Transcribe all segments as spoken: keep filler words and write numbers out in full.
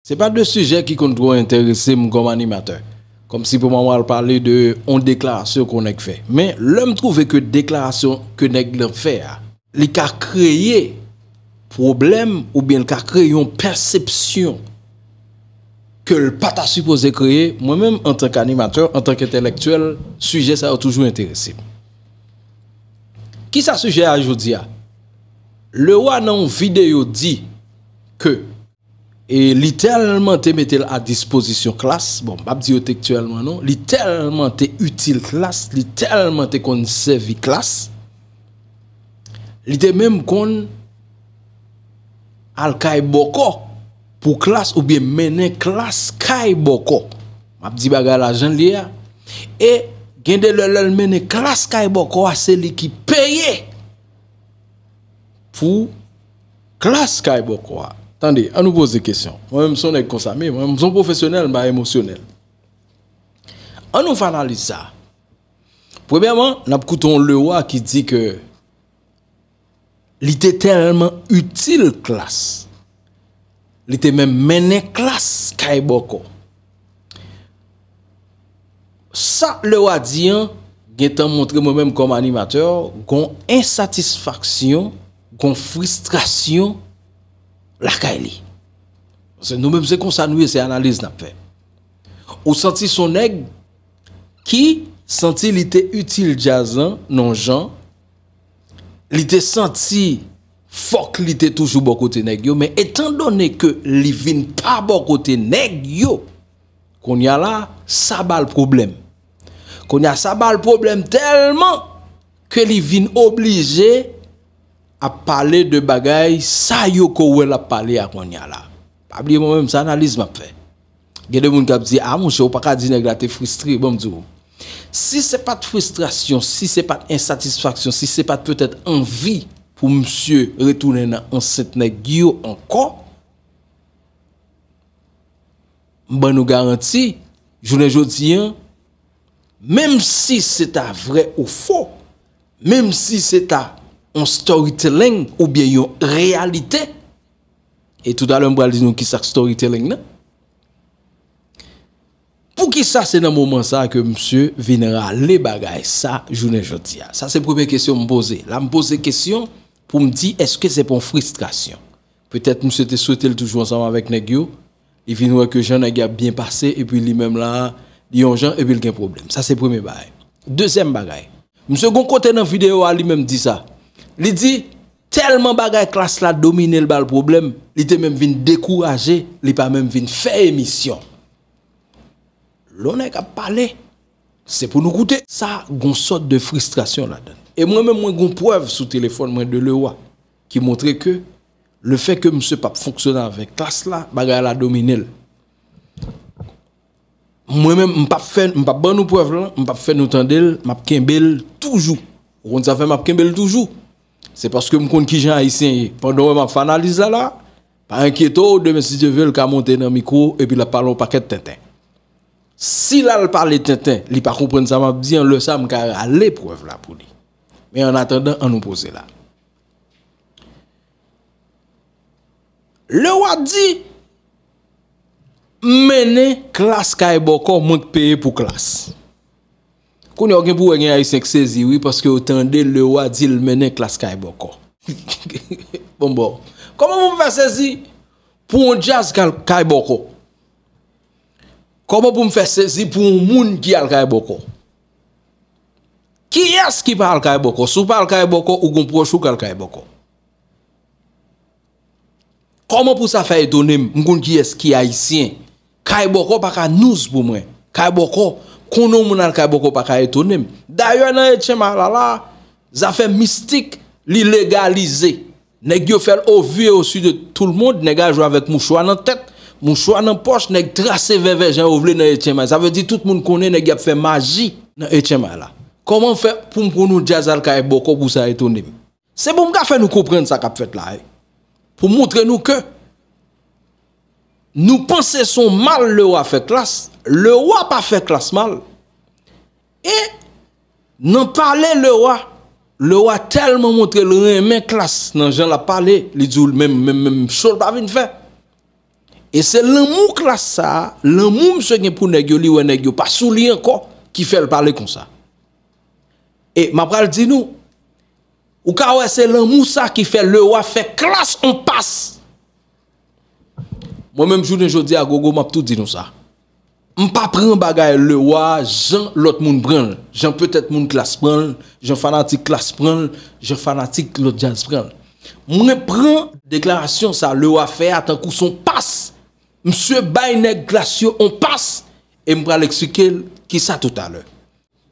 Se pa de sijè ki konn twò enterese m kòm animatè. Kòmsi pou mwen al pale de yon deklarasyon ke yon nèg fè. Men lè m twouve ke deklarasyon ke nèg lan fè a, li ka kreye pwoblèm oubyen li ka kreye yon pèsepsyon ke l pa ta sipoze kreye, mwen menm antank animatè, antank entèlektyèl, sijè sa yo toujou enterese m. Kisa sijè a jodi a? Lewa nan yon videyo di ke e li tèlman te mete l a dispozisyon klas, bon, m p ap di yo tektyèlman non, li tèlman te itil klas, li tèlman te konn sèvi klas, li te menm konn al kay bòkò pou klas oubyen mennen klas kay bòkò. M ap di bagay la jan l ye a. E gen de lè, lè l mennen klas kay bòkò a, se li ki peye pou klas kay bòkò a. Tande, an nou poze kesyon. Mwen menm se yon nèg konsa, men mwen menm se yon pwofesyonèl, m pa emosyonèl. An nou fè analiz sa. Premyèman, n ap koute yon Lewa ki di ke li te tèlman itil klas, li te menm mennen klas kay bòkò. Sa Lewa di an gentan montre mwen menm kòm animatè, gon ensatisfaksyon, gon fristrasyon lakay li. Paske nou menm se konsa nou ye, se analiz n ap fè. Ou santi se yon nèg ki santi li te itil djaz lan nan yon jan, li te santi fòk li te toujou bò kote nèg yo, men etandone ke li vin pa bò kote nèg yo, kounye a la, sa ba l pwoblèm. Kounye a, sa ba l pwoblèm tèlman ke li vin oblije ap pale de bagay sa yo ke w wè l ap pale a kounye a la. Pa bliye mwen menm, se analiz m ap fè. Gen de moun k ap di, "A monchè, ou pa ka di nèg la te fristre." Bon, m di w, si se pa t fristrasyon, si se pa t ensatisfaksyon, si se pa t petèt anvi pou misye retounen nan ansent nèg yo ankò, m ban nou garanti, jounen jodi an, menm si se ta vrè ou fo, menm si se ta yon storytelling oubyen yon reyalite, e toutalè m pral di nou kisa k storytelling nan. Poukisa se nan moman sa ke misye vin rale bagay sa jounen jodi a? Sa se premye kesyon m poze. La m poze kesyon pou m di èske se pa yon fristrasyon? Petèt misye te swete l toujou ansanm avèk nèg yo, li vin wè ke jan nèg y ap byen pase, epi li menm la, li yon jan, epi l gen pwoblèm. Sa se premye bagay. Dezyèm bagay, misye gon kote nan videyo a li menm di sa. Li di, tèlman bagay klas la domine l, ba l pwoblèm, li te menm vin dekouraje, li pa menm vin fè emisyon. Lè yon nèg ap pale, se pou nou koute. Sa gon sòt de fristrasyon ladan l. E mwen menm, mwen gon prèv sou telefòn mwen de Lewa ki montre ke lefètke misye p ap fonksyone avèk klas la, bagay la domine l. Mwen menm, m p ap fè, m p ap ban nou prèv lan, m p ap fè nou tande l, m ap kenbe l toujou. Ou konn sa fè m ap kenbe l toujou? Se paske m konn kijan Ayisyen ye. Pandan w wè m ap fè analiz la la, pa enkyete w, demen si Dye vle, l ka monte nan mikwo epi l ap pale yon pakèt tenten. Si l al pale tenten, li pa konprann sa m ap di an, lè sa a m ka rale prèv la pou li. Men annatandan, an nou poze la. Lewa di, "M mennen klas kay bòkò, mwen k peye pou klas." Kounye a, w gen pou wè gen Ayisyen k sezi, wi, paske yo tande Lewa di l mennen klas kay bòkò. Bon, bon. Kòman pou m fè sezi pou yon djaz kal-, kay bòkò? Kòman pou m fè sezi pou yon moun ki al kay bòkò? Kiyès ki pa al kay bòkò? Si w pa al kay bòkò, ou gon pwòch ou k al kay bòkò. Kòman pou sa fè etone m? M konn kiyès ki ayisyen. Kay bòkò pa ka nouz pou mwen. Kay bòkò, konnen yon moun al kay bòkò pa ka etone m. Dayè, nan Etchen Mala la, zafè mistik, li legalize. Nèg yo fè l au vu et au su de tout le monde, nèg al jwe avèk mouchwa nan tèt, mouchwa nan pòch, nèg trase vèvè jan yo vle nan Etchen Mala. Sa vle di tout moun konnen nèg y ap fè maji nan Etchen Mala. Kòman fè pou m konn yon djaz al kay bòkò pou sa etone m? Se pou m ka fè nou konprann sa k ap fèt la, wi. Pou montre nou ke nou panse se yon mal Lewa fè Klass, Lewa pa fè Klass mal. E nan pale Lewa, Lewa tèlman montre l renmen Klass nan jan l ap pale, li di w menm, menm, menm cho l pa vin fè. E se lanmou klas sa a, lanmou misye gen pou nèg yo, li wè nèg yo pa sou li ankò, ki fè l pale konsa. E m ap pral di nou, ou ka wè se lanmou sa ki fè Lewa fè klas on pas. Mwen menm jounen jodi a, Gogo, m ap tou di nou sa. M pa pran bagay Lewa jan lòt moun pran l, jan petèt moun klas pran l, jan fanatik klas pran l, jan fanatik lòt djaz pran l. Mwen pran deklarasyon sa Lewa fè a tankou son pas. Misye bay nèg klas yo on pas, e m pral eksplike l kisa toutalè.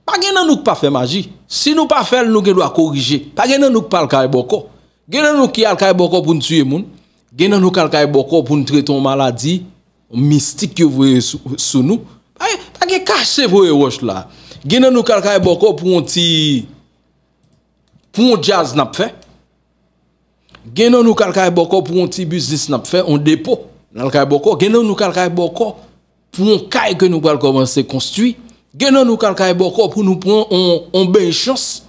Pa gen nan nou k pa fè maji. Si nou pa fè l, nou gen dwa korije. Pa gen nan nou k pa al kay bòkò. Gen nan nou ki al kay bòkò pou n tiye moun. Gen nan nou k al kay bòkò pou n trete yon maladi, yon mistik yo voye sou, sou nou. Pa gen, pa gen kache voye wòch la. Gen nan nou k al kay bòkò pou yon ti, pou yon djaz n ap fè. Gen nan nou k al kay bòkò pou yon ti biznis n ap fè, yon depo. N al kay bòkò. Gen nan nou k al kay bòkò pou yon kay ke nou pral kòmanse konstwi. Gen nan nou k al kay bòkò pou nou pran yon, yon beny chans.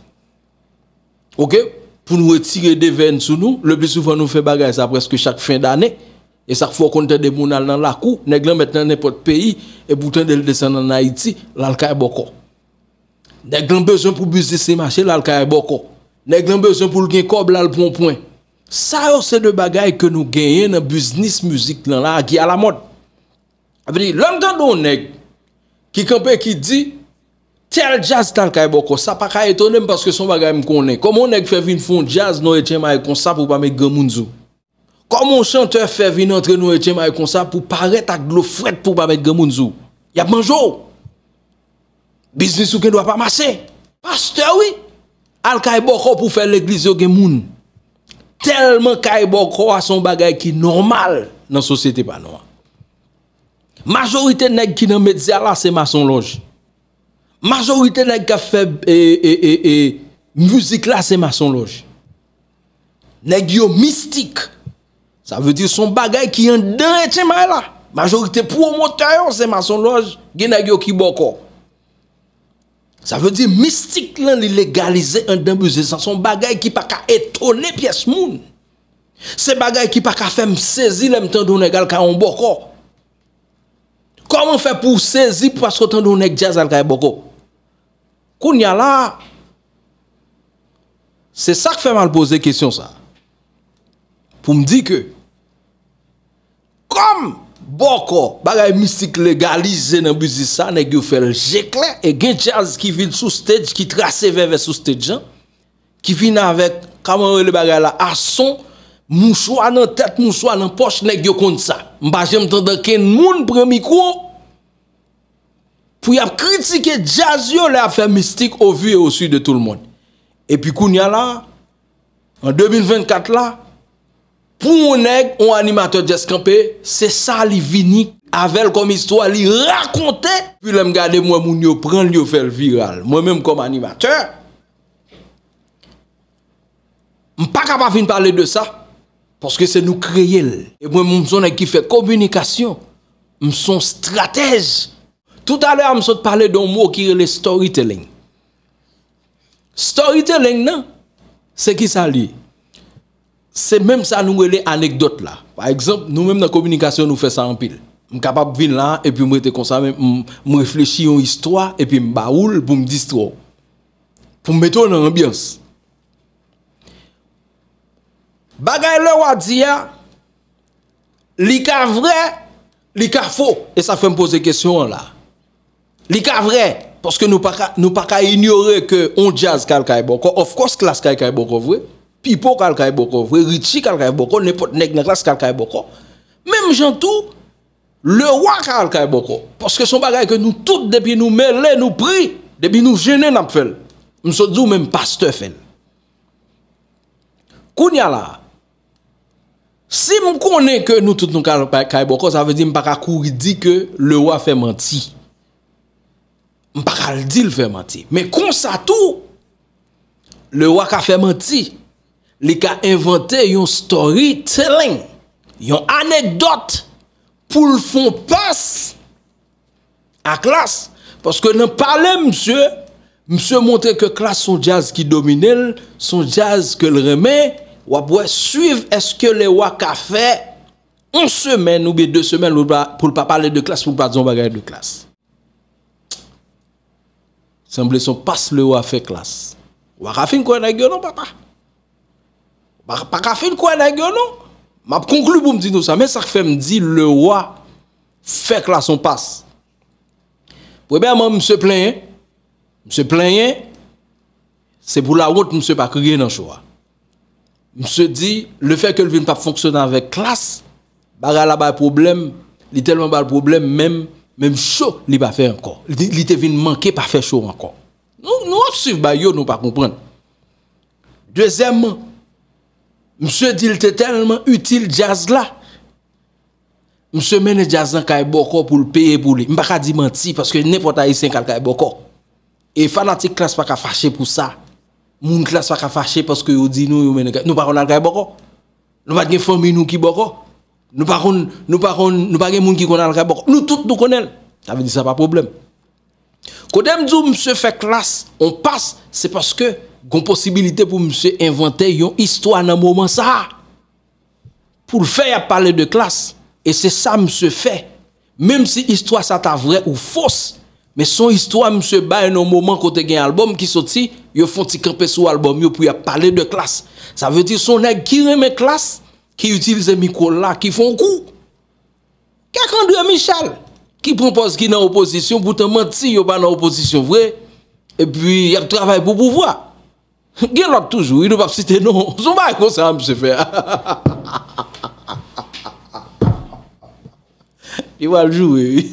Oke? Pou nou retire devèn sou nou. Le pli souvan nou fè bagay sa prèske chak fen dane. E sa k fè w konn tande moun al nan lakou, nèg lan mèt nan nenpòt peyi, epi w tande l desann ann Ayiti, l al kay bòkò. Nèg lan bezwen pou biznis li mache, l al kay bòkò. Nèg lan bezwen pou l gen kòb, l al pran pwen. Sa yo se de bagay ke nou genyen nan biznis mizik lan la ki alamòd. Sa vle di, lè m tande yon nèg ki kanpe, ki di, tèl djaz t al kay bòkò, sa pa ka etone m paske se yon bagay m konnen. Kòman yon nèg fè vin fè yon djaz nan yon etchenmay konsa pou pa met granmoun sou? Kòman yon chantè fè vin antre nan yon etchenmay konsa pou parèt ak dlo frèt pou pa met granmoun sou? Y ap manje w. Biznis ou gen dwa pa mache. Pastè wi, al kay bòkò pou fè legliz yo gen moun. Tèlman kay bòkò a se yon bagay ki nòmal nan sosyete pa nou an. Majorite nèg ki nan medya la se masonlòj. Majorite nèg k ap fè, e, e, e, e, mizik la se masonlòj. Nèg yo mistik. Sa vle di se yon bagay ki anndan etchenmay la. Majorite pwomotè yo se masonlòj, gen nèg yo ki bòkò. Sa vle di mistik lan li legalize anndan biznis lan. Se yon bagay ki pa ka etone pyès moun. Se bagay ki pa ka fè m sezi lè m tande yon nèg al kay yon bòkò. Kòman fè pou w sezi paske w tande yon nèg djaz al kay bòkò? Kounye a la, se sa k fè m al poze kesyon sa. Pou m di ke, kòm bòkò, bagay mistik legalize nan biznis sa, nèg yo fè l je klè, e gen djaz ki vin sou stage, ki trase vèvè sou stage lan, ki vin avèk, kòman yo rele bagay la, a son, mouchwa nan tèt, mouchwa nan pòch, nèg yo konn sa. M pa janm tande okenn moun pran mikwo pou y ap kritike djaz yo lè y ap fè mistik au vu et au su de tout le monde. Epi kounye a la, an de mil vennkat la, pou yon nèg, yon animatè djaz kanpe, se sa li vini avè l kòm istwa, li rakonte. Epi lè m gade, m wè moun yo pran l, yo fè l viral. Mwen menm kòm animatè, m pa ka pa vin pale de sa, paske se nou kreye l. E mwen menm, m se yon nèg ki fè kominikasyon, m se yon estratèj. Toutalè a, m sot pale de yon mo ki rele storytelling. Storytelling nan, se kisa li ye? Se menm sa nou rele anekdòt la. Pa egzanp, nou menm nan kominikasyon, nou fè sa anpil. M kapab vin la, epi m rete konsa, men m, m reflechi yon istwa, epi m ba ou l pou m distrè w. Pou m mete w nan anbyans. Bagay Lewa di a, li ka vrè, li ka fo. E sa fè m poze kesyon an la. Li ka vrè, paske nou pa ka, nou pa ka inyore ke on djaz ka al kay bòkò. Of course, Klass ka al kay bòkò vre. Pipo ka al kay bòkò vre. Richie ka al kay bòkò. Nenpòt nèg nan Klass ka al kay bòkò. Menm jan tou, Lewa ka al kay bòkò. Paske se yon bagay ke nou tout, depi nou mele, nou pri, depi nou jennen, n ap fè l. M sot di w, menm pastè fè l. Kounye a la, si m konnen ke nou tout nou ka al kay bòkò, sa vle di m pa ka kouri di ke Lewa fè manti. M pa ka al di l fè manti. Men konsa tou, Lewa ka fè manti. Li ka envante yon storytelling, yon anekdòt pou l fè on pas a Klass. Paske nan pale misye, misye montre ke Klass se yon djaz ki domine l, se yon djaz ke l renmen. W ap wè, swiv èske Lewa ka fè yon semèn oubyen de semèn pou l pa, pou l pa pale de Klass, pou l pa di yon bagay de Klass. Sanble se yon pas Lewa fè Klass. Ou pa ka fin kwè nèg yo non, papa. Ou pa, pa ka fin kwè nèg yo non. M ap konkli pou m di nou sa. Men sa k fè m di Lewa fè Klass yon pas. Premyèman, misye plenyen. Misye plenyen. Se pou lawont misye pa kriye nan cho a. Misye di, lefètke l vin p ap fonksyone avèk Klass, bagay la bay pwoblèm, li tèlman ba l pwoblèm, menm, menm cho, li pa fè ankò. Li, li te vin manke pa fè cho ankò. Nou, nou ap swiv bay yo, nou pa konprann. Dezyèmman, misye di l te tèlman itil djaz la, misye mennen djaz lan kay bòkò pou l peye pou li. M pa ka di manti, paske nenpòt Ayisyen k al kay bòkò. E fanatik Klass pa ka fache pou sa. Moun Klass pa ka fache paske yo di nou yo mennen kay. Nou pa konn al kay bòkò. Nou pa t gen fanmi nou ki bòkò. Nou pa konn, nou pa konn, nou pa gen moun ki konn al kay bòkò. Nou tout nou konnen l. Sa vle di sa pa pwoblèm. Kote m di w misye fè Klass yon pas, se paske gon posibilite pou misye envante yon istwa nan moman sa a. Pou l fè y ap pale de Klass. E se sa misye fè. Menm si istwa sa ta vrè ou fos, men se yon istwa misye bay nan yon moman kote gen albòm ki soti, yo fè yon ti kanpe sou albòm yo pou y ap pale de Klass. Sa vle di se yon nèg ki renmen Klass, ki itilize mikwo l la, ki fè yon kou. Kèk André Michel, ki pran pòz ki nan opozisyon, poutan manti yo pa nan opozisyon vre, epi y ap travay pou pouvwa. Gen lòt toujou, wi, nou p ap site non. Se yon bagay konsa misye fè a. Li pral joure, wi.